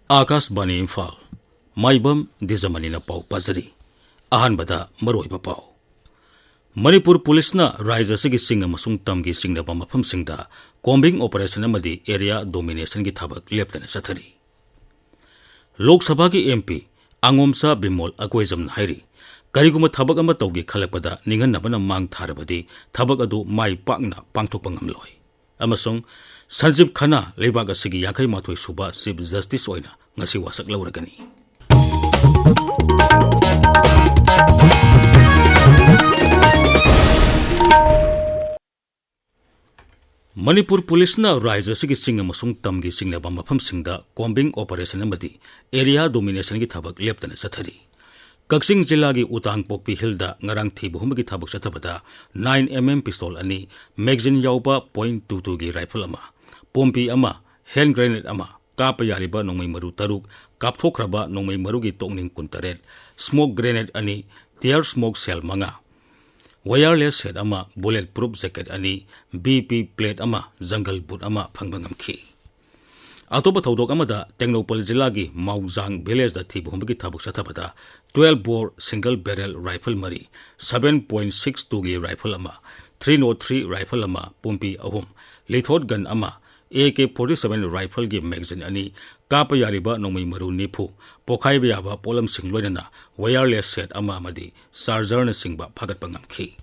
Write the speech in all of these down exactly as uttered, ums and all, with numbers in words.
ꯑꯥꯀꯥꯁꯕꯥꯅꯤ ꯏꯝꯐꯥꯜ, ꯃꯥꯏꯕꯝ ꯗꯤꯖꯃꯅꯤꯅ ꯄꯥꯎ ꯄꯥꯖꯔꯤ꯫ ꯑꯍꯥꯟꯕꯗ ꯃꯔꯨꯑꯣꯏꯕ ꯄꯥꯎ꯫ ꯃꯅꯤꯄꯨꯔ ꯄꯨꯂꯤꯁꯅ ꯔꯥꯖ꯭ꯌ ꯑꯁꯤꯒꯤ ꯆꯤꯡ ꯑꯃꯁꯨꯡ ꯇꯝꯒꯤ ꯆꯤꯡꯅꯕ ꯃꯐꯝꯁꯤꯡꯗ ꯀꯣꯝꯕꯤꯡ ꯑꯣꯄꯔꯦꯁꯟ ꯑꯃꯗꯤ ꯑꯦꯔꯤꯌꯥ ꯗꯣꯃꯤꯅꯦꯁꯟꯒꯤ ꯊꯕꯛ ꯂꯦꯞꯇꯅ ꯆꯠꯊꯔꯤ꯫ ꯂꯣꯛ ꯁꯚꯥꯒꯤ ꯑꯦꯝ ꯄꯤ ꯑꯉꯣꯝꯆꯥ ꯕꯤꯃꯣꯜ ꯑꯀꯣꯏꯖꯝꯅ ꯍꯥꯏꯔꯤ, ꯀꯔꯤꯒꯨꯝꯕ ꯊꯕꯛ ꯑꯃ ꯇꯧꯒꯦ ꯈꯜꯂꯛꯄꯗ ꯅꯤꯡꯍꯟꯅꯕꯅ ꯃꯥꯡ ꯊꯥꯔꯕꯗꯤ ꯊꯕꯛ ꯑꯗꯨ ꯃꯥꯏ ꯄꯥꯛꯅ ꯄꯥꯡꯊꯣꯛꯄ ꯉꯝꯂꯣꯏ꯫ ꯑꯃꯁꯨꯡ ꯁꯟꯖꯤꯕ ꯈꯟꯅꯥ ꯂꯩꯕꯥꯛ ꯑꯁꯤꯒꯤ ꯌꯥꯡꯈꯩ ꯃꯥꯊꯣꯏ ꯁꯨꯕ ꯆꯤꯐ ꯖꯁꯇꯤꯁ ꯑꯣꯏꯅ ꯉꯁꯤ ꯋꯥꯁꯛ ꯂꯧꯔꯒꯅꯤ꯫ ꯃꯅꯤꯄꯨꯔ ꯄꯨꯂꯤꯁꯅ ꯔꯥꯖ꯭ꯌ ꯑꯁꯤꯒꯤ ꯆꯤꯡ ꯑꯃꯁꯨꯡ ꯇꯝꯒꯤ ꯆꯤꯡꯅꯕ ꯃꯐꯝꯁꯤꯡꯗ ꯀꯣꯝꯕꯤꯡ ꯑꯣꯄꯔꯦꯁꯟ ꯑꯃꯗꯤ ꯑꯦꯔꯤꯌꯥ ꯗꯣꯃꯤꯅꯦꯁꯟꯒꯤ ꯊꯕꯛ ꯂꯦꯞꯇꯅ ꯆꯠꯊꯔꯤ꯫ ꯀꯛꯆꯤꯡ ꯖꯤꯂꯥꯒꯤ ꯎꯇꯥꯡꯄꯣꯛꯄꯤ ꯍꯤꯜꯗ ꯉꯔꯥꯡ ꯊꯤꯕ ꯍꯨꯝꯕꯒꯤ ꯊꯕꯛ ꯆꯠꯊꯕꯗ ꯅꯥꯏꯟ ꯑꯦꯝ ꯑꯦꯝ ꯄꯤꯁꯇꯣꯜ ꯑꯅꯤ, ꯃꯦꯒꯖꯤꯟ ꯌꯥꯎꯕ ꯄꯣꯏꯟꯠ ꯇꯨ ꯇꯨꯒꯤ ꯔꯥꯏꯐꯜ ꯑꯃ, ꯄꯣꯝꯄꯤ ꯑꯃ, ꯍꯦꯟ ꯒ꯭ꯔꯦꯅꯦꯗ ꯑꯃ, ꯀꯥꯞꯄ ꯌꯥꯔꯤꯕ ꯅꯣꯡꯃꯩ ꯃꯔꯨ ꯇꯔꯨꯛ, ꯀꯥꯞꯊꯣꯛꯈ꯭ꯔꯕ ꯅꯣꯡꯃꯩ ꯃꯔꯨꯒꯤ ꯇꯣꯛꯅꯤꯡ ꯀꯨꯟꯇꯔꯦꯠ, ꯁ꯭ꯃꯣꯛ ꯒ꯭ꯔꯦꯅꯦꯗ ꯑꯅꯤ, ꯇꯤꯌꯔ ꯁ꯭ꯃꯣꯛ ꯁꯦꯜ ꯃꯉꯥ, ꯋꯥꯌꯔꯂꯦꯁ ꯁꯦꯠ ꯑꯃ, ꯕꯨꯂꯦꯠ ꯄ꯭ꯔꯨꯐ ꯖꯦꯀꯦꯠ ꯑꯅꯤ, ꯕꯤ ꯄꯤ ꯄ꯭ꯂꯦꯠ ꯑꯃ, ꯖꯪꯒꯜ ꯕꯨꯠ ꯑꯃ ꯐꯪꯕ ꯉꯝꯈꯤ꯫ ꯑꯇꯣꯞꯄ ꯊꯧꯗꯣꯛ ꯑꯃꯗ ꯇꯦꯡꯅꯧꯄꯜ ꯖꯤꯂꯥꯒꯤ ꯃꯥꯎꯖꯥꯡ ꯚꯤꯂꯦꯖꯇ ꯊꯤꯕ ꯍꯨꯝꯕꯒꯤ ꯊꯕꯛ ꯆꯠꯊꯕꯗ twelve bore single barrel rifle ꯃꯔꯤ, ꯁꯚꯦꯟ ꯄꯣꯏꯟꯠ ꯁꯤꯛꯁ ꯇꯨꯒꯤ ꯔꯥꯏꯐꯜ ꯑꯃ, ꯊ꯭ꯔꯤ ꯅꯣꯠ ꯊ꯭ꯔꯤ ꯔꯥꯏꯐꯜ ꯑꯃ, ꯄꯣꯝꯄꯤ ꯑꯍꯨꯝ, ꯂꯤꯊꯣꯠ ꯒꯟ ꯑꯃ, ꯑꯦ ꯀꯦ ꯐꯣꯔꯇꯤ ꯁꯚꯦꯟ ꯔꯥꯏꯐꯜꯒꯤ ꯃꯦꯒꯖꯤꯟ ꯑꯅꯤ, ꯀꯥꯞꯄ ꯌꯥꯔꯤꯕ ꯅꯣꯡꯃꯩ ꯃꯔꯨ ꯅꯤꯐꯨ, ꯄꯣꯈꯥꯏꯕ ꯌꯥꯕ ꯄꯣꯠꯂꯝꯁꯤꯡ ꯂꯣꯏꯅꯅ ꯋꯥꯌꯔꯂꯦꯁ ꯁꯦꯠ ꯑꯃ ꯑꯃꯗꯤ ꯆꯥꯔꯖꯔꯅꯆꯤꯡꯕ ꯐꯥꯒꯠꯄ ꯉꯝꯈꯤ꯫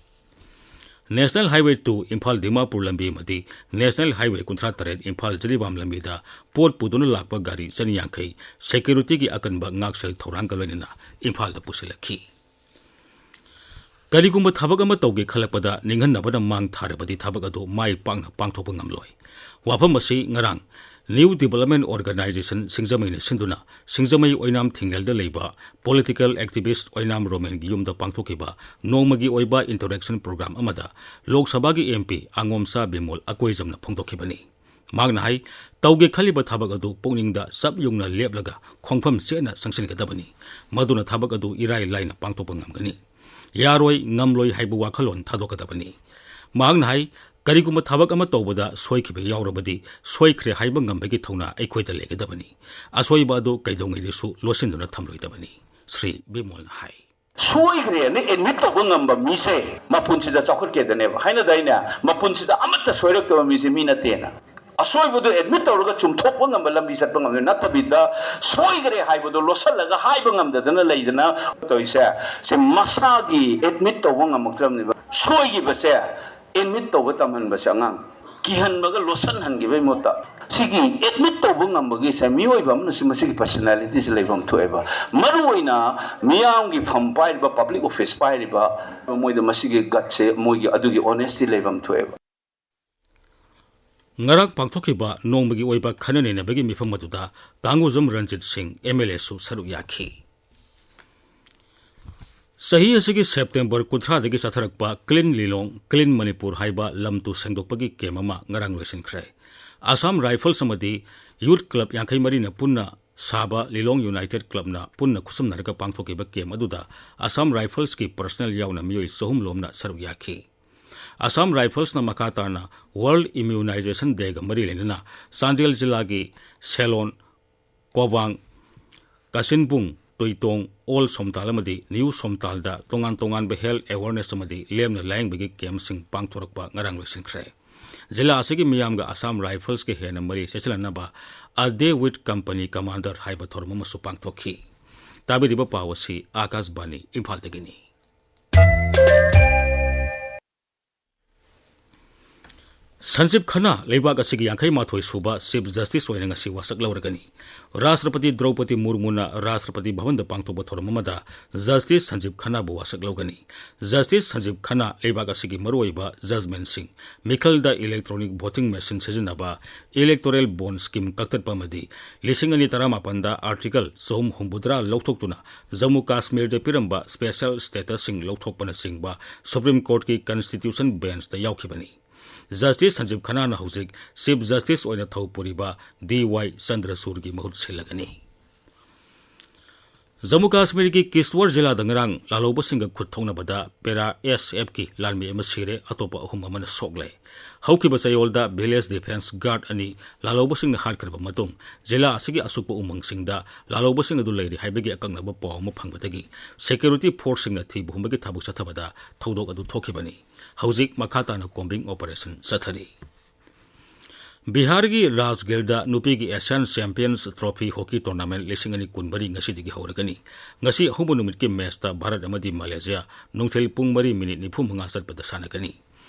National highway two Imphal Dimapur ꯂꯝꯕꯤ ꯑꯃꯗꯤ ꯅꯦꯁꯅꯦꯜ ꯍꯥꯏꯋꯦ ꯀꯨꯟꯊ꯭ꯔꯥ ꯇꯔꯦꯠ ꯏꯝꯐꯥꯜ ꯖꯤꯔꯤꯕꯥꯝ ꯂꯝꯕꯤꯗ ꯄꯣꯠ ꯄꯨꯗꯨꯅ ꯂꯥꯛꯄ ꯒꯥꯔꯤ ꯆꯅꯤ ꯌꯥꯡꯈꯩ ꯁꯦꯀ꯭ꯌꯨꯔꯤꯇꯤꯒꯤ ꯑꯀꯟꯕ ꯉꯥꯛꯁꯦꯜ ꯊꯧꯔꯥꯡꯒ ꯂꯣꯏꯅꯅ ꯏꯝꯐꯥꯜꯗ ꯄꯨꯁꯤꯜꯂꯛꯈꯤ꯫ ꯀꯔꯤꯒꯨꯝꯕ ꯊꯕꯛ ꯑꯃ ꯇꯧꯒꯦ ꯈꯜꯂꯛꯄꯗ ꯅꯤꯡꯍꯟꯅꯕꯅ ꯃꯥꯡ ꯊꯥꯔꯕꯗꯤ ꯊꯕꯛ ꯑꯗꯨ ꯃꯥꯏ ꯄꯥꯛꯅ ꯄꯥꯡꯊꯣꯛꯄ ꯉꯝꯂꯣꯏ꯫ ꯋꯥꯐꯝ ꯑꯁꯤ ꯉꯔꯥꯡ ꯅ꯭ꯌꯨ ꯗꯤꯕꯦꯂꯞꯃꯦꯟꯠ ꯑꯣꯔꯒꯅꯥꯏꯖꯦꯁꯟ ꯁꯤꯡꯖꯃꯩꯅ ꯁꯤꯟꯗꯨꯅ ꯁꯤꯡꯖꯃꯩ ꯑꯣꯏꯅꯥꯝ ꯊꯤꯡꯂꯦꯜꯗ ꯂꯩꯕ ꯄꯣꯂꯤꯇꯤꯀꯦꯜ ꯑꯦꯛꯇꯤꯚꯤꯁꯠ ꯑꯣꯏꯅꯥꯝ ꯔꯣꯃꯦꯟꯒꯤ ꯌꯨꯝꯗ ꯄꯥꯡꯊꯣꯛꯈꯤꯕ ꯅꯣꯡꯃꯒꯤ ꯑꯣꯏꯕ ꯏꯟꯇꯔꯦꯛꯁꯟ ꯄ꯭ꯔꯣꯒ꯭ꯔꯥꯝ ꯑꯃꯗ ꯂꯣꯛ ꯁꯚꯥꯒꯤ ꯑꯦꯝ ꯄꯤ ꯑꯉꯣꯝꯆꯥ ꯕꯤꯃꯣꯜ ꯑꯀꯣꯏꯖꯝꯅ ꯐꯣꯡꯗꯣꯛꯈꯤꯕꯅꯤ꯫ ꯃꯍꯥꯛꯅ ꯍꯥꯏ, ꯇꯧꯒꯦ ꯈꯜꯂꯤꯕ ꯊꯕꯛ ꯑꯗꯨ ꯄꯨꯛꯅꯤꯡꯗ ꯆꯞ ꯌꯨꯡꯅ ꯂꯦꯞꯂꯒ ꯈꯣꯡꯐꯝ ꯆꯦꯠꯅ ꯆꯪꯁꯤꯟꯒꯗꯕꯅꯤ꯫ ꯃꯗꯨꯅ ꯊꯕꯛ ꯑꯗꯨ ꯏꯔꯥꯏ ꯂꯥꯏꯅ ꯄꯥꯡꯊꯣꯛꯄ ꯉꯝꯒꯅꯤ꯫ ꯌꯥꯔꯣꯏ, ꯉꯝꯂꯣꯏ ꯍꯥꯏꯕ ꯋꯥꯈꯜꯂꯣꯟ ꯊꯥꯗꯣꯛꯀꯗꯕꯅꯤ꯫ ꯃꯍꯥꯛꯅ ꯍꯥꯏ, ꯀꯔꯤꯒꯨꯝꯕ ꯊꯕꯛ ꯑꯃ ꯇꯧꯕꯗ ꯁꯣꯏꯈꯤꯕ ꯌꯥꯎꯔꯕꯗꯤ, ꯁꯣꯏꯈ꯭ꯔꯦ ꯍꯥꯏꯕ ꯉꯝꯕꯒꯤ ꯊꯧꯅꯥ ꯑꯩꯈꯣꯏꯗ ꯂꯩꯒꯗꯕꯅꯤ꯫ ꯑꯁꯣꯏꯕ ꯑꯗꯨ ꯀꯩꯗꯧꯉꯩꯗꯁꯨ ꯂꯣꯠꯁꯤꯟꯗꯨꯅ ꯊꯝꯂꯣꯏꯗꯕꯅꯤ꯫ ꯁ꯭ꯔꯤ ꯕꯤꯃꯣꯜꯅ ꯍꯥꯏ꯫ ꯁꯣꯏꯈ꯭ꯔꯦꯅ ꯑꯦꯗꯃꯤꯠ ꯇꯧꯕ ꯉꯝꯕ ꯃꯤꯁꯦ ꯃꯄꯨꯟꯁꯤꯗ ꯆꯥꯎꯈꯠꯀꯦꯗꯅꯦꯕ꯫ ꯍꯥꯏꯅꯗꯥꯏꯅꯦ, "ꯃꯄꯨꯟꯁꯤꯗ ꯑꯃꯠꯇ ꯁꯣꯏꯔꯛꯇꯕ ꯃꯤꯁꯦ ꯃꯤ ꯅꯠꯇꯦꯅ"꯫ ꯑꯁꯣꯏꯕꯗꯨ ꯑꯦꯗꯃꯤꯠ ꯇꯧꯔꯒ ꯆꯨꯝꯊꯣꯛꯄ ꯉꯝꯕ ꯂꯝꯕꯤ ꯆꯠꯄ ꯉꯝꯗꯣꯏ ꯅꯠꯇꯕꯤꯗ, ꯁꯣꯏꯈ꯭ꯔꯦ ꯍꯥꯏꯕꯗꯣ ꯂꯣꯠꯁꯤꯜꯂꯒ ꯍꯥꯏꯕ ꯉꯝꯗꯗꯅ ꯂꯩꯗꯅ ꯇꯧꯔꯤꯁꯦ, ꯁꯤ ꯃꯁꯥꯒꯤ ꯑꯦꯗꯃꯤꯠ ꯇꯧꯕ ꯉꯝꯃꯛꯇ꯭ꯔꯕꯅꯦꯕ꯫ ꯁꯣꯏꯈꯤꯕꯁꯦ ꯑꯦꯗꯃꯤꯠ ꯇꯧꯕ ꯇꯝꯍꯟꯕꯁꯦ ꯑꯉꯥꯡ ꯀꯤꯍꯟꯕꯒ ꯂꯣꯠꯁꯤꯟꯍꯟꯈꯤꯕꯒꯤ ꯃꯍꯨꯠꯇ, ꯁꯤꯒꯤ ꯑꯦꯗꯃꯤꯠ ꯇꯧꯕ ꯉꯝꯕꯒꯤꯁꯦ ꯃꯤꯑꯣꯏꯕ ꯑꯃꯅꯁꯨ ꯃꯁꯤꯒꯤ ꯄꯔꯁꯅꯦꯂꯤꯇꯤꯁꯦ ꯂꯩꯐꯝ ꯊꯣꯛꯑꯦꯕ꯫ ꯃꯔꯨꯑꯣꯏꯅ ꯃꯤꯌꯥꯝꯒꯤ ꯐꯝ ꯄꯥꯏꯔꯤꯕ, ꯄꯕ꯭ꯂꯤꯛ ꯑꯣꯐꯤꯁ ꯄꯥꯏꯔꯤꯕ, ꯃꯣꯏꯗ ꯃꯁꯤꯒꯤ ꯒꯠꯁꯦ, ꯃꯣꯏꯒꯤ ꯑꯗꯨꯒꯤ ꯑꯣꯅꯦꯁꯇꯤ ꯂꯩꯐꯝ ꯊꯣꯛꯑꯦꯕ꯫ ꯉꯔꯥꯡ ꯄꯥꯡꯊꯣꯛꯈꯤꯕ ꯅꯣꯡꯃꯒꯤ ꯑꯣꯏꯕ ꯈꯟꯅ ꯅꯩꯅꯕꯒꯤ ꯃꯤꯐꯝ ꯑꯗꯨꯗ ꯀꯥꯡꯒꯨꯖꯝ ꯔꯟꯖꯤꯠ ꯁꯤꯡ, ꯑꯦꯝ ꯑꯦꯜ ꯑꯦꯁꯨ ꯁꯔꯨꯛ ꯌꯥꯈꯤ꯫ ꯆꯍꯤ ꯑꯁꯤꯒꯤ ꯁꯦꯞꯇꯦꯝꯕꯔ ꯀꯨꯟꯊ꯭ꯔꯥꯗꯒꯤ ꯆꯠꯊꯔꯛꯄ ꯀ꯭ꯂꯤꯟ ꯂꯤꯂꯣꯡ, ꯀ꯭ꯂꯤꯟ ꯃꯅꯤꯄꯨꯔ ꯍꯥꯏꯕ ꯂꯝ ꯇꯨ ꯁꯦꯡꯗꯣꯛꯄꯒꯤ ꯀꯦꯝ ꯑꯃ ꯉꯔꯥꯡ ꯂꯣꯏꯁꯤꯟꯈ꯭ꯔꯦ꯫ ꯑꯁꯥꯝ ꯔꯥꯏꯐꯜꯁ ꯑꯃꯗꯤ ꯌꯨꯠ ꯀ꯭ꯂꯕ ꯌꯥꯡꯈꯩ ꯃꯔꯤꯅ ꯄꯨꯟꯅ ꯁꯥꯕ ꯂꯤꯂꯣꯡ ꯌꯨꯅꯥꯏꯇꯦꯗ ꯀ꯭ꯂꯕꯅ ꯄꯨꯟꯅ ꯈꯨꯠꯁꯝꯅꯔꯒ ꯄꯥꯡꯊꯣꯛꯈꯤꯕ ꯀꯦꯝ ꯑꯗꯨꯗ ꯑꯁꯥꯝ ꯔꯥꯏꯐꯜꯁꯀꯤ ꯄꯔꯁꯅꯦꯜ ꯌꯥꯎꯅ ꯃꯤꯑꯣꯏ ꯆꯍꯨꯝ ꯂꯣꯝꯅ ꯁꯔꯨꯛ ꯌꯥꯈꯤ꯫ ꯑꯁꯥꯝ ꯔꯥꯏꯐꯜꯁꯅ ꯃꯈꯥ ꯇꯥꯅ ꯋꯥꯔꯜꯗ ꯏꯝꯃ꯭ꯌꯨꯅꯥꯏꯖꯦꯁꯟ ꯗꯦꯒ ꯃꯔꯤ ꯂꯩꯅꯅ ꯆꯥꯟꯗꯦꯜ ꯖꯤꯂꯥꯒꯤ ꯁꯦꯂꯣꯟ, ꯀꯣꯕꯥꯡ, ꯀꯥꯁꯤꯟꯕꯨꯡ, ꯇꯨꯏꯇꯣꯡ, ꯑꯣꯜ ꯁꯣꯝꯇꯥꯜ ꯑꯃꯗꯤ ꯅ꯭ꯌꯨ ꯁꯣꯝꯇꯥꯜꯗ ꯇꯣꯉꯥꯟ ꯇꯣꯉꯥꯟꯕ ꯍꯦꯜꯊ ꯑꯦꯋꯥꯔꯅꯦꯁ ꯑꯃꯗꯤ ꯂꯦꯝꯅ ꯂꯥꯌꯦꯡꯕꯒꯤ ꯀꯦꯝꯁꯤꯡ ꯄꯥꯡꯊꯣꯔꯛꯄ ꯉꯔꯥꯡ ꯂꯣꯏꯁꯤꯟꯈ꯭ꯔꯦ꯫ ꯖꯤꯂꯥ ꯑꯁꯤꯒꯤ ꯃꯤꯌꯥꯝꯒ ꯑꯁꯥꯝ ꯔꯥꯏꯐꯜꯁꯀꯤ ꯍꯦꯟꯅ ꯃꯔꯤ ꯆꯦꯠꯁꯤꯜꯍꯟꯅꯕ "A Day with Company Commander" ꯍꯥꯏꯕ ꯊꯧꯔꯝ ꯑꯃꯁꯨ ꯄꯥꯡꯊꯣꯛꯈꯤ꯫ ꯇꯥꯕꯤꯔꯤꯕ ꯄꯥꯎ ꯑꯁꯤ ꯑꯥꯀꯥꯁꯕꯥꯅꯤ ꯏꯝꯐꯥꯜꯗꯒꯤꯅꯤ꯫ ꯁꯟꯖꯤꯞ ꯈꯟꯅꯥ ꯂꯩꯕꯥꯛ ꯑꯁꯤꯒꯤ ꯌꯥꯡꯈꯩ ꯃꯥꯊꯣꯏ ꯁꯨꯕ ꯆꯤꯐ ꯖꯁꯇꯤꯁ ꯑꯣꯏꯅ ꯉꯁꯤ ꯋꯥꯁꯛ ꯂꯧꯔꯒꯅꯤ꯫ ꯔꯥꯁꯇ꯭ꯔꯄꯇꯤ ꯗ꯭ꯔꯧꯄꯗꯤ ꯃꯨꯔꯃꯨꯅ ꯔꯥꯁꯇ꯭ꯔꯄꯇꯤ ꯚꯕꯟꯗ ꯄꯥꯡꯊꯣꯛꯄ ꯊꯧꯔꯝ ꯑꯃꯗ ꯖꯁꯇꯤꯁ ꯁꯟꯖꯤꯞ ꯈꯟꯅꯥꯕꯨ ꯋꯥꯁꯛ ꯂꯧꯒꯅꯤ꯫ ꯖꯁꯇꯤꯁ ꯁꯟꯖꯤꯞ ꯈꯟꯅꯥ ꯂꯩꯕꯥꯛ ꯑꯁꯤꯒꯤ ꯃꯔꯨꯑꯣꯏꯕ ꯖꯖꯃꯦꯟꯠꯁꯤꯡ, ꯃꯤꯈꯜꯗ ꯏꯂꯦꯛꯇ꯭ꯔꯣꯅꯤꯛ ꯚꯣꯇꯤꯡ ꯃꯦꯁꯤꯟ ꯁꯤꯖꯤꯟꯅꯕ, ꯏꯂꯦꯛꯇꯣꯔꯦꯜ ꯕꯣꯟꯗ ꯁ꯭ꯀꯤꯝ ꯀꯛꯊꯠꯄ ꯑꯃꯗꯤ ꯂꯤꯁꯤꯡ ꯑꯅꯤ ꯇꯔꯥꯃꯥꯄꯟꯗ ꯑꯥꯔꯇꯤꯀꯜ ꯆꯍꯨꯝ ꯍꯨꯝꯐꯨꯇꯔꯥ ꯂꯧꯊꯣꯛꯇꯨꯅ ꯖꯝꯃꯨ ꯀꯥꯁꯃꯤꯔꯗ ꯄꯤꯔꯝꯕ ꯁ꯭ꯄꯦꯁꯦꯜ ꯁ꯭ꯇꯦꯇꯁꯁꯤꯡ ꯂꯧꯊꯣꯛꯄꯅꯆꯤꯡꯕ ꯁꯨꯄ꯭ꯔꯤꯝ ꯀꯣꯔꯠꯀꯤ ꯀꯟꯁꯇꯤꯇ꯭ꯌꯨꯁꯟ ꯕꯦꯟꯆꯇ ꯌꯥꯎꯈꯤꯕꯅꯤ꯫ ꯖꯁꯇꯤꯁ ꯁꯟꯖꯤꯞ ꯈꯟꯅꯥꯅ ꯍꯧꯖꯤꯛ ꯆꯤꯐ ꯖꯁꯇꯤꯁ ꯑꯣꯏꯅ ꯊꯧ ꯄꯨꯔꯤꯕ ꯗꯤ ꯋꯥꯏ ꯆꯟꯗ꯭ꯔꯆꯨꯔꯒꯤ ꯃꯍꯨꯠ ꯁꯤꯜꯂꯒꯅꯤ꯫ ꯖꯝꯃꯨ ꯀꯥꯁꯃꯤꯔꯒꯤ ꯀꯤꯁꯇ꯭ꯋꯥꯔ ꯖꯤꯂꯥꯗ ꯉꯔꯥꯡ ꯂꯥꯜꯍꯧꯕꯁꯤꯡꯒ ꯈꯨꯠ ꯊꯣꯛꯅꯕꯗ ꯄꯦꯔꯥ ꯑꯦꯁ ꯑꯦꯐꯀꯤ ꯂꯥꯟꯃꯤ ꯑꯃ ꯁꯤꯔꯦ, ꯑꯇꯣꯞꯄ ꯑꯍꯨꯝ ꯑꯃꯅ ꯁꯣꯛꯂꯦ꯫ ꯍꯧꯈꯤꯕ ꯆꯌꯣꯜꯗ ꯚꯤꯂꯦꯖ ꯗꯤꯐꯦꯟꯁ ꯒꯥꯔꯗ ꯑꯅꯤ ꯂꯥꯜꯍꯧꯕꯁꯤꯡꯅ ꯍꯥꯠꯈ꯭ꯔꯕ ꯃꯇꯨꯡ, ꯖꯤꯂꯥ ꯑꯁꯤꯒꯤ ꯑꯁꯨꯛꯄ ꯎꯃꯪꯁꯤꯡꯗ ꯂꯥꯜꯍꯧꯕꯁꯤꯡ ꯑꯗꯨ ꯂꯩꯔꯤ ꯍꯥꯏꯕꯒꯤ ꯑꯀꯛꯅꯕ ꯄꯥꯎ ꯑꯃ ꯐꯪꯕꯗꯒꯤ ꯁꯦꯀ꯭ꯌꯨꯔꯤꯇꯤ ꯐꯣꯔꯁꯁꯤꯡꯅ ꯊꯤꯕ ꯍꯨꯝꯕꯒꯤ ꯊꯕꯛ ꯆꯠꯊꯕꯗ ꯊꯧꯗꯣꯛ ꯑꯗꯨ ꯊꯣꯛꯈꯤꯕꯅꯤ꯫ ꯍꯧꯖꯤꯛ ꯃꯈꯥ ꯇꯥꯅ ꯀꯣꯝꯕꯤꯡ ꯑꯣꯄꯔꯦꯁꯟ ꯆꯠꯊꯔꯤ꯫ ꯕꯤꯍꯥꯔꯒꯤ ꯔꯥꯖꯒꯤꯔꯗ ꯅꯨꯄꯤꯒꯤ Asian champions trophy hockey tournament ꯂꯤꯁꯤꯡ ꯑꯅꯤ ꯀꯨꯟꯃꯔꯤ ꯉꯁꯤꯗꯒꯤ ꯍꯧꯔꯒꯅꯤ꯫ ꯉꯁꯤ ꯑꯍꯧꯕ ꯅꯨꯃꯤꯠꯀꯤ ꯃꯦꯆꯇ ꯚꯥꯔꯠ ꯑꯃꯗꯤ ꯃꯂꯦꯁꯤꯌꯥ ꯅꯨꯡꯊꯤꯜ ꯄꯨꯡ ꯃꯔꯤ ꯃꯤꯅꯤꯠ ꯅꯤꯐꯨ ꯃꯉꯥ ꯆꯠꯄꯗ ꯁꯥꯟꯅꯒꯅꯤ꯫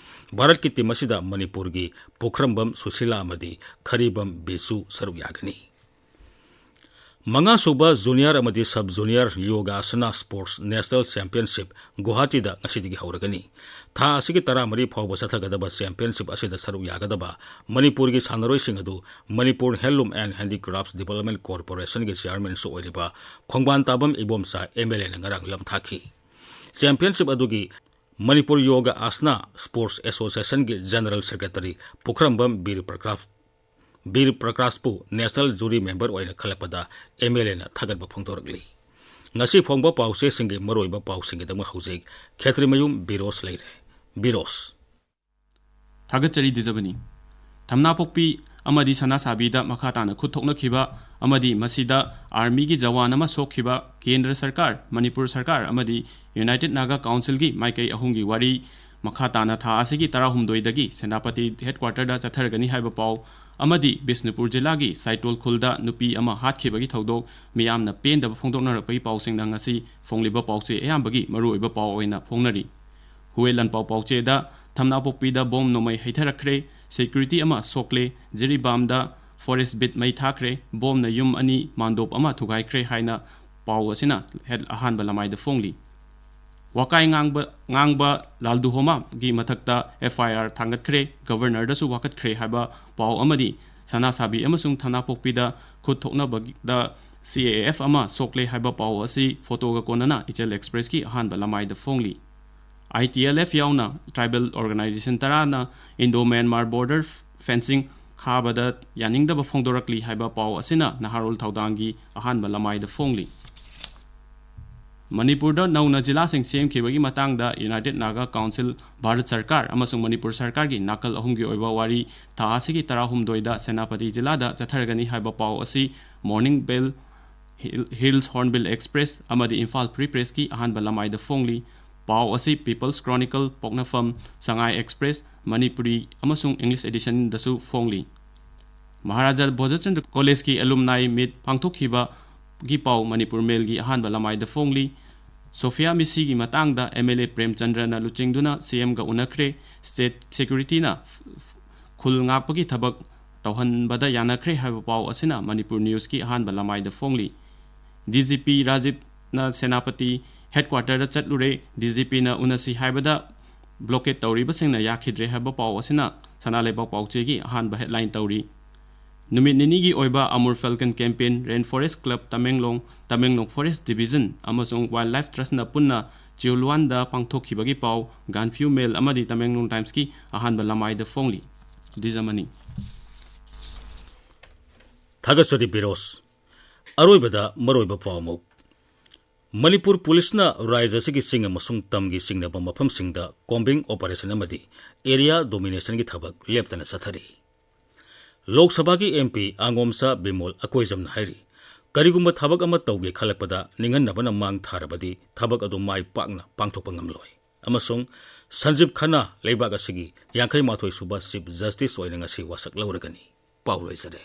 ꯚꯥꯔꯠꯀꯤ ꯇꯤꯝ ꯑꯁꯤꯗ ꯃꯅꯤꯄꯨꯔꯒꯤ ꯄꯨꯈ꯭ꯔꯝꯕꯝ ꯁꯨꯁꯤꯂꯥ ꯑꯃꯗꯤ ꯈꯔꯤꯕꯝ ꯕꯤꯁꯨ ꯁꯔꯨꯛ ꯌꯥꯒꯅꯤ꯫ ꯃꯉꯥꯁꯨꯕ ꯖꯨꯅꯤꯌꯔ ꯑꯃꯗꯤ sub junior Yogasana sports national championship ꯒꯨꯋꯥꯍꯥꯇꯤꯗ ꯉꯁꯤꯗꯒꯤ ꯍꯧꯔꯒꯅꯤ꯫ ꯊꯥ ꯑꯁꯤꯒꯤ ꯇꯔꯥꯃꯔꯤ ꯐꯥꯎꯕ ꯆꯠꯊꯒꯗꯕ ꯆꯦꯝꯄꯤꯌꯟꯁꯤꯞ ꯑꯁꯤꯗ ꯁꯔꯨꯛ ꯌꯥꯒꯗꯕ ꯃꯅꯤꯄꯨꯔꯒꯤ ꯁꯥꯟꯅꯔꯣꯏꯁꯤꯡ ꯑꯗꯨ ꯃꯅꯤꯄꯨꯔ ꯍꯦꯟꯂꯨꯝ ꯑꯦꯟ ꯍꯦꯟꯗꯤꯀ꯭ꯔꯥꯐꯠꯁ ꯗꯤꯕꯦꯂꯞꯃꯦꯟꯠ ꯀꯣꯔꯄꯣꯔꯦꯁꯟꯒꯤ ꯆꯦꯌꯔꯃꯦꯟꯁꯨ ꯑꯣꯏꯔꯤꯕ ꯈꯣꯡꯕꯥꯟ ꯇꯥꯕꯝ ꯏꯕꯣꯝꯆꯥ ꯑꯦꯝ ꯑꯦꯜ ꯑꯦꯅ ꯉꯔꯥꯡ ꯂꯝꯊꯥꯈꯤ꯫ ꯆꯦꯝꯄꯤꯌꯟꯁꯤꯞ ꯑꯗꯨꯒꯤ ꯃꯅꯤꯄꯨꯔ ꯌꯣꯒ ꯑꯥꯁꯅꯥ ꯁ꯭ꯄꯣꯔꯠꯁ ꯑꯦꯁꯣꯁꯤꯌꯦꯁꯟꯒꯤ ꯖꯦꯅꯔꯦꯜ ꯁꯦꯀ꯭ꯔꯦꯇꯔꯤ ꯄꯨꯈ꯭ꯔꯝꯕꯝ ꯕꯤꯔ ꯄ꯭ꯔꯀꯥꯁ ꯕꯤꯔ ꯄ꯭ꯔꯀꯥꯁꯄꯨ ꯅꯦꯁꯅꯦꯜ ꯖꯨꯔꯤ ꯃꯦꯝꯕꯔ ꯑꯣꯏꯅ ꯈꯜꯂꯛꯄꯗ ꯑꯦꯝ ꯑꯦꯜ ꯑꯦꯅ ꯊꯥꯒꯠꯄ ꯐꯣꯡꯗꯣꯔꯛꯂꯤ꯫ ꯉꯁꯤ ꯐꯣꯡꯕ ꯄꯥꯎꯆꯦꯁꯤꯡꯒꯤ ꯃꯔꯨꯑꯣꯏꯕ ꯄꯥꯎꯁꯤꯡꯒꯤꯗꯃꯛ ꯍꯧꯖꯤꯛ ꯈꯦꯇ꯭ꯔꯤꯃꯌꯨꯝ ꯕꯤꯔꯣꯁ ꯂꯩꯔꯦ꯫ ꯕꯤꯔꯣꯁ꯫ ꯊꯥꯒꯠꯆꯔꯤ ꯗꯤꯖꯕꯅꯤ꯫ ꯊꯝꯅꯥꯄꯣꯛꯄꯤ ꯑꯃꯗꯤ ꯁꯅꯥꯁꯥꯕꯤꯗ ꯃꯈꯥ ꯇꯥꯅ ꯈꯨꯠ ꯊꯣꯛꯅꯈꯤꯕ ꯑꯃꯗꯤ ꯃꯁꯤꯗ ꯑꯥꯔꯃꯤꯒꯤ ꯖꯋꯥꯟ ꯑꯃ ꯁꯣꯛꯈꯤꯕ ꯀꯦꯟꯗ꯭ꯔ ꯁꯔꯀꯥꯔ, ꯃꯅꯤꯄꯨꯔ ꯁꯔꯀꯥꯔ ꯑꯃꯗꯤ ꯌꯨꯅꯥꯏꯇꯦꯗ ꯅꯥꯒꯥ ꯀꯥꯎꯟꯁꯤꯜꯒꯤ ꯃꯥꯏꯀꯩ ꯑꯍꯨꯝꯒꯤ ꯋꯥꯔꯤ ꯃꯈꯥ ꯇꯥꯅ ꯊꯥ ꯑꯁꯤꯒꯤ ꯇꯔꯥꯍꯨꯝꯗꯣꯏꯗꯒꯤ ꯁꯦꯅꯥꯄꯇꯤ ꯍꯦꯗꯀ꯭ꯋꯥꯇꯔꯗ ꯆꯠꯊꯔꯒꯅꯤ ꯍꯥꯏꯕ ꯄꯥꯎ ꯑꯃꯗꯤ ꯕꯤꯁꯅꯨꯄꯨꯔ ꯖꯤꯂꯥꯒꯤ ꯁꯥꯏꯇꯣꯜ ꯈꯨꯜꯗ ꯅꯨꯄꯤ ꯑꯃ ꯍꯥꯠꯈꯤꯕꯒꯤ ꯊꯧꯗꯣꯛ ꯃꯤꯌꯥꯝꯅ ꯄꯦꯟꯗꯕ ꯐꯣꯡꯗꯣꯛꯅꯔꯛꯄꯒꯤ ꯄꯥꯎꯁꯤꯡꯅ ꯉꯁꯤ ꯐꯣꯡꯂꯤꯕ ꯄꯥꯎꯆꯦ ꯑꯌꯥꯝꯕꯒꯤ ꯃꯔꯨꯑꯣꯏꯕ ꯄꯥꯎ ꯑꯣꯏꯅ ꯐꯣꯡꯅꯔꯤ꯫ ꯍꯨꯋꯦ ꯂꯥꯟꯄꯥꯎ ꯄꯥꯎꯆꯦꯗ ꯊꯝꯅꯥꯄꯣꯛꯄꯤꯗ ꯕꯣꯝ ꯅꯣꯡꯃꯩ ꯍꯩꯊꯔꯛꯈ꯭ꯔꯦ, ꯁꯦꯀ꯭ꯌꯨꯔꯤꯇꯤ ꯑꯃ ꯁꯣꯛꯂꯦ, ꯖꯤꯔꯤꯕꯥꯝꯗ ꯐꯣꯔꯦꯁ ꯕꯤꯠ ꯃꯩ ꯊꯥꯈ꯭ꯔꯦ, ꯕꯣꯝꯅ ꯌꯨꯝ ꯑꯅꯤ, ꯃꯥꯟꯗꯣꯞ ꯑꯃ ꯊꯨꯒꯥꯏꯈ꯭ꯔꯦ ꯍꯥꯏꯅ ꯄꯥꯎ ꯑꯁꯤꯅ ꯍꯦꯗ-, ꯑꯍꯥꯟꯕ ꯂꯃꯥꯏꯗ ꯐꯣꯡꯂꯤ꯫ ꯋꯥꯀꯥꯏ ꯉꯥꯡꯕ, ꯉꯥꯡꯕ ꯂꯥꯜꯗꯨꯍꯣꯃꯥꯒꯤ ꯃꯊꯛꯇ ꯑꯦꯐ ꯑꯥꯏ ꯑꯥꯔ ꯊꯥꯡꯒꯠꯈ꯭ꯔꯦ, ꯒꯕꯔꯅꯔꯗꯁꯨ ꯋꯥꯀꯠꯈ꯭ꯔꯦ ꯍꯥꯏꯕ ꯄꯥꯎ ꯑꯃꯗꯤ ꯁꯅꯥꯁꯥꯕꯤ ꯑꯃꯁꯨꯡ ꯊꯝꯅꯥꯄꯣꯛꯄꯤꯗ ꯈꯨꯠ ꯊꯣꯛꯅꯕꯗ ꯁꯤ ꯑꯦ ꯑꯦꯐ ꯑꯃ ꯁꯣꯛꯂꯦ ꯍꯥꯏꯕ ꯄꯥꯎ ꯑꯁꯤ ꯐꯣꯇꯣꯒ ꯀꯣꯟꯅꯅ ꯏꯆꯦꯜ ꯑꯦꯛꯁꯄ꯭ꯔꯦꯁꯀꯤ ꯑꯍꯥꯟꯕ ꯂꯃꯥꯏꯗ ꯐꯣꯡꯂꯤ꯫ ꯑꯥꯏ ꯇꯤ ꯑꯦꯜ ꯑꯦꯐ ꯌꯥꯎꯅ ꯇ꯭ꯔꯥꯏꯕꯦꯜ ꯑꯣꯔꯒꯅꯥꯏꯖꯦꯁꯟ ꯇꯔꯥꯅ ꯏꯟꯗꯣ ꯃ꯭ꯌꯥꯟꯃꯥꯔ ꯕꯣꯔꯗꯔ ꯐꯦꯟꯁꯤꯡ ꯈꯥꯕꯗ ꯌꯥꯅꯤꯡꯗꯕ ꯐꯣꯡꯗꯣꯔꯛꯂꯤ ꯍꯥꯏꯕ ꯄꯥꯎ ꯑꯁꯤꯅ ꯅꯍꯥꯔꯣꯜ ꯊꯧꯗꯥꯡꯒꯤ ꯑꯍꯥꯟꯕ ꯂꯃꯥꯏꯗ ꯐꯣꯡꯂꯤ꯫ ꯃꯅꯤꯄꯨꯔꯗ ꯅꯧꯅ ꯖꯤꯂꯥꯁꯤꯡ ꯁꯦꯝꯈꯤꯕꯒꯤ ꯃꯇꯥꯡꯗ ꯌꯨꯅꯥꯏꯇꯦꯗ ꯅꯥꯒꯥ ꯀꯥꯎꯟꯁꯤꯜ, ꯚꯥꯔꯠ ꯁꯔꯀꯥꯔ ꯑꯃꯁꯨꯡ ꯃꯅꯤꯄꯨꯔ ꯁꯔꯀꯥꯔꯒꯤ ꯅꯥꯀꯜ ꯑꯍꯨꯝꯒꯤ ꯑꯣꯏꯕ ꯋꯥꯔꯤ ꯊꯥ ꯑꯁꯤꯒꯤ ꯇꯔꯥꯍꯨꯝꯗꯣꯏꯗ ꯁꯦꯅꯥꯄꯇꯤ ꯖꯤꯂꯥꯗ ꯆꯠꯊꯔꯒꯅꯤ ꯍꯥꯏꯕ ꯄꯥꯎ ꯑꯁꯤ ꯃꯣꯔꯅꯤꯡ ꯕꯦꯜ, ꯍꯤꯜ-, ꯍꯤꯜꯁ ꯍꯣꯔꯟꯕꯤꯜ ꯑꯦꯛꯁꯄ꯭ꯔꯦꯁ ꯑꯃꯗꯤ ꯏꯝꯐꯥꯜ ꯐ꯭ꯔꯤ ꯄ꯭ꯔꯦꯁꯀꯤ ꯑꯍꯥꯟꯕ ꯂꯃꯥꯏꯗ ꯐꯣꯡꯂꯤ꯫ ꯄꯥꯎ ꯑꯁꯤ ꯄꯤꯄꯜꯁ ꯀ꯭ꯔꯣꯅꯤꯀꯜ, ꯄꯣꯛꯅꯐꯝ, ꯁꯉꯥꯏ ꯑꯦꯛꯁꯄ꯭ꯔꯦꯁ, ꯃꯅꯤꯄꯨꯔꯤ ꯑꯃꯁꯨꯡ ꯏꯪꯂꯤꯁ ꯑꯦꯗꯤꯁꯟꯗꯁꯨ ꯐꯣꯡꯂꯤ꯫ ꯃꯍꯥꯔꯥꯖꯥ ꯚꯣꯖꯆꯟꯗ꯭ꯔ ꯀꯣꯂꯦꯖꯀꯤ ꯑꯦꯂꯨꯝꯅꯥꯏ ꯃꯤꯠ ꯄꯥꯡꯊꯣꯛꯈꯤꯕꯒꯤ ꯄꯥꯎ ꯃꯅꯤꯄꯨꯔ ꯃꯦꯜꯒꯤ ꯑꯍꯥꯟꯕ ꯂꯃꯥꯏꯗ ꯐꯣꯡꯂꯤ꯫ ꯁꯣꯐꯤꯌꯥ ꯃꯤꯁꯤꯒꯤ ꯃꯇꯥꯡꯗ ꯑꯦꯝ ꯑꯦꯜ ꯑꯦ ꯄ꯭ꯔꯦꯝꯆꯟꯗ꯭ꯔꯅ ꯂꯨꯆꯤꯡꯗꯨꯅ ꯁꯤ ꯑꯦꯝꯒ ꯎꯅꯈ꯭ꯔꯦ꯫ ꯁ꯭ꯇꯦꯠ ꯁꯦꯀ꯭ꯌꯨꯔꯤꯇꯤꯅ ꯈꯨꯜ ꯉꯥꯛꯄꯒꯤ ꯊꯕꯛ ꯇꯧꯍꯟꯕꯗ ꯌꯥꯅꯈ꯭ꯔꯦ ꯍꯥꯏꯕ ꯄꯥꯎ ꯑꯁꯤꯅ ꯃꯅꯤꯄꯨꯔ ꯅ꯭ꯌꯨꯁꯀꯤ ꯑꯍꯥꯟꯕ ꯂꯃꯥꯏꯗ ꯐꯣꯡꯂꯤ꯫ ꯗꯤ ꯖꯤ ꯄꯤ ꯔꯥꯖꯤꯕꯅ ꯁꯦꯅꯥꯄꯇꯤ ꯍꯦꯗꯀ꯭ꯋꯥꯇꯔꯗ ꯆꯠꯂꯨꯔꯦ꯫ ꯗꯤ ꯖꯤ ꯄꯤꯅ ꯎꯅꯁꯤ ꯍꯥꯏꯕꯗ ꯕ꯭ꯂꯣꯀꯦꯠ ꯇꯧꯔꯤꯕꯁꯤꯡꯅ ꯌꯥꯈꯤꯗ꯭ꯔꯦ ꯍꯥꯏꯕ ꯄꯥꯎ ꯑꯁꯤꯅ ꯁꯅꯥ ꯂꯩꯕꯥꯛ ꯄꯥꯎꯆꯦꯒꯤ ꯑꯍꯥꯟꯕ ꯍꯦꯗꯂꯥꯏꯟ ꯇꯧꯔꯤ꯫ ꯅꯨꯃꯤꯠ ꯅꯤꯅꯤꯒꯤ ꯑꯣꯏꯕ Amur falcon campaign, rain forest club Tamenglong, Tamenglong forest division ꯑꯃꯁꯨꯡ ꯋꯥꯏꯜꯗ ꯂꯥꯏꯐ ꯇ꯭ꯔꯁꯅ ꯄꯨꯟꯅ ꯆꯤꯎꯂꯨꯋꯥꯟꯗ ꯄꯥꯡꯊꯣꯛꯈꯤꯕꯒꯤ ꯄꯥꯎ ꯒꯥꯟꯐ꯭ꯌꯨ ꯃꯦꯜ ꯑꯃꯗꯤ ꯇꯃꯦꯡꯂꯣꯡ ꯇꯥꯏꯝꯁꯀꯤ ꯑꯍꯥꯟꯕ ꯂꯃꯥꯏꯗ ꯐꯣꯡꯂꯤ꯫ ꯗꯤꯖꯃꯅꯤ꯫ ꯊꯥꯒꯠꯆꯔꯤ ꯕꯤꯔꯣꯁ꯫ ꯑꯔꯣꯏꯕꯗ ꯃꯔꯨꯑꯣꯏꯕ ꯄꯥꯎ ꯑꯃꯨꯛ꯫ ꯃꯅꯤꯄꯨꯔ ꯄꯨꯂꯤꯁꯅ ꯔꯥꯖ꯭ꯌ ꯑꯁꯤꯒꯤ ꯆꯤꯡ ꯑꯃꯁꯨꯡ ꯇꯝꯒꯤ ꯆꯤꯡꯅꯕ ꯃꯐꯝꯁꯤꯡꯗ ꯀꯣꯝꯕꯤꯡ ꯑꯣꯄꯔꯦꯁꯟ ꯑꯃꯗꯤ ꯑꯦꯔꯤꯌꯥ ꯗꯣꯃꯤꯅꯦꯁꯟꯒꯤ ꯊꯕꯛ ꯂꯦꯞꯇꯅ ꯆꯠꯊꯔꯤ꯫ ꯂꯣꯛ ꯁꯚꯥꯒꯤ ꯑꯦꯝ ꯄꯤ ꯑꯉꯣꯝꯆꯥ ꯕꯤꯃꯣꯜ ꯑꯀꯣꯏꯖꯝꯅ ꯍꯥꯏꯔꯤ, ꯀꯔꯤꯒꯨꯝꯕ ꯊꯕꯛ ꯑꯃ ꯇꯧꯒꯦ ꯈꯜꯂꯛꯄꯗ ꯅꯤꯡꯍꯟꯅꯕꯅ ꯃꯥꯡ ꯊꯥꯔꯕꯗꯤ ꯊꯕꯛ ꯑꯗꯨ ꯃꯥꯏ ꯄꯥꯛꯅ ꯄꯥꯡꯊꯣꯛꯄ ꯉꯝꯂꯣꯏ꯫ ꯑꯃꯁꯨꯡ ꯁꯟꯖꯤꯕ ꯈꯟꯅꯥ ꯂꯩꯕꯥꯛ ꯑꯁꯤꯒꯤ ꯌꯥꯡꯈꯩ ꯃꯥꯊꯣꯏ ꯁꯨꯕ ꯆꯤꯐ ꯖꯁꯇꯤꯁ ꯑꯣꯏꯅ ꯉꯁꯤ ꯋꯥꯁꯛ ꯂꯧꯔꯒꯅꯤ꯫ ꯄꯥꯎ ꯂꯣꯏꯖꯔꯦ꯫